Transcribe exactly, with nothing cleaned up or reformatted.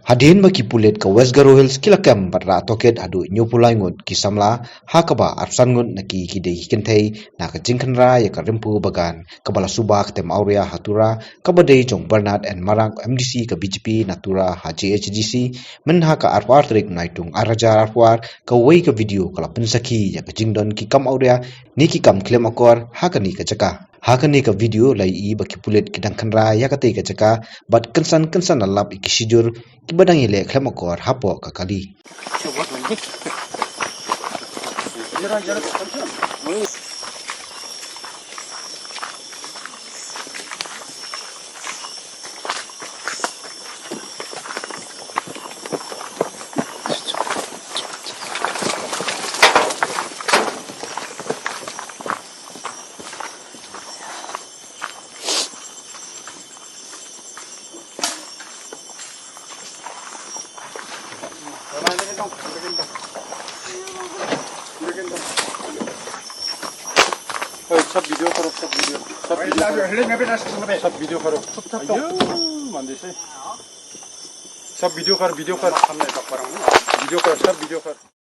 Hadien ba ki pulit ka West Garo Hills ki la kem bad rah tohkit haduh hynñiewphew lai ngut ki samla, ha kaba arphew san ngut na ki ki dei ki kynthei na ka jingkhynra ïa ka Rimpu Bagan kaba la suba ka Tem Awria ha Tura, kaba dei jong Bernard N Marak, M D C ka B J P na Tura ha J H A D C, mynha ka arphew ar tarik Naitung ar hajar arphew ar. Kawei ka video ka la pynsakhi ïa ka jingdon ki kam awria ne ki kam khlem akor ha kane ka jaka. Ha kane ka video la ïohi ba ki pulit ki dang khynra ïa katei ka jaka bad kynsan kynsan la lap ïa ki shijur kiba dang ïaleh khlem akor hapoh ka kali. ओए, सब वीडियो करो, सब वीडियो, सब वीडियो करो, सब वीडियो करो। अयो, मांदे से। सब वीडियो कर, वीडियो कर। वीडियो कर, सब वीडियो कर।